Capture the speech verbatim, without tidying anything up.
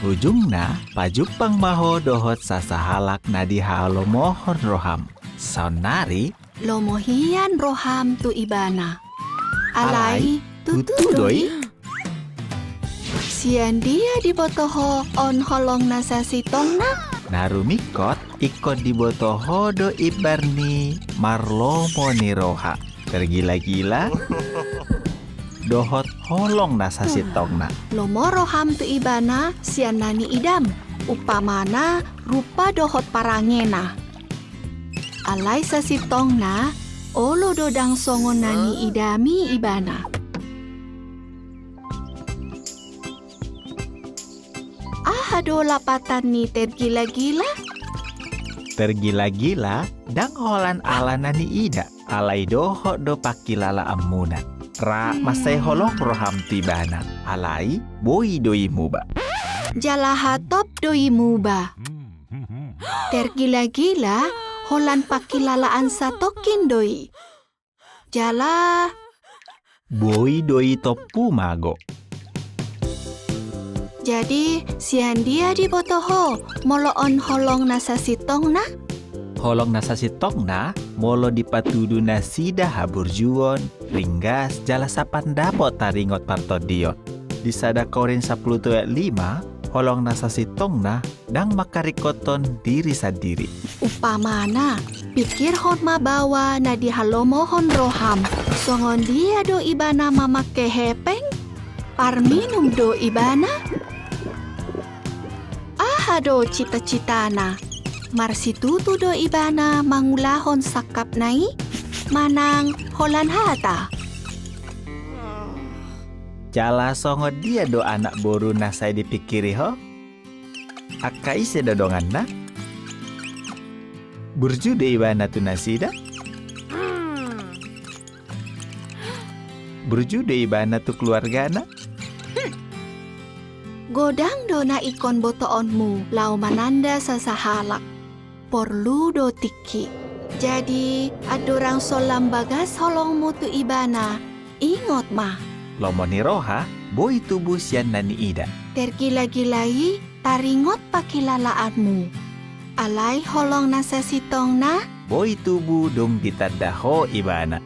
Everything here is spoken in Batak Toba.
Ujungna, pajumpang ma ho dohot sasahalak na dihalomohon roham. Saonnari, lomo hian roham tu ibana. Alai, tutu do i? Sian dia diboto ho on holong na sasintongna? Na rumingkot, ingkon diboto ho do imbar ni marlomo ni roha. Tergila-gila dohot holong na sasintongna. Lomo roham tu ibana sian na niidam, umpamana rupa dohot parangena. Alai sasintongna, olo do ndang songon na niidami ibana. Aha do lapatan ni tergila-gila? Tergila-gila ndang holan ala na niida, alai dohot do pangkilalaanmuna. Ra mansai holong roham tu ibana, alai boi do i muba. Jala hatop do i muba. Tergila-gila holan pangkilalaan satongkin do i. Jala boi do i tompu mago. Jadi, sian dia diboto ho molo on holong na sasintongna? Holong na sasintongna, molo dipatudu nasida haburjuon, ringgas, jala sapandapot taringot partondion. Di sada Korint sampulu tolu ayat lima, holong na sasintongna, ndang mangkaringkothon diri sandiri. Umpamana, pikirhon ma baoa na dihalomohon roham. Songon dia do ibana mamangke hepeng? Parminum do ibana? Aha do cita-citana? Marsitutu do ibana mangulahon sangkapna i? Manang holan hata? Jala songon dia do anak boru na sai dipingkiri ho? Angka ise do donganna? Burju do ibana tu nasida? Burju do ibana tu keluargana? Godang do na ingkon botoonmu laho mananda sasahalak. Porlu do tingki. Jadi, andorang so lam bagas holongmu tu ibana, ingot ma. Lomo ni roha, boi tubu sian na niida. Tergila-gila i, taringot pangkilalaanmu. Alai holong na sasintongna? Boi tubu dung ditanda ho ibana.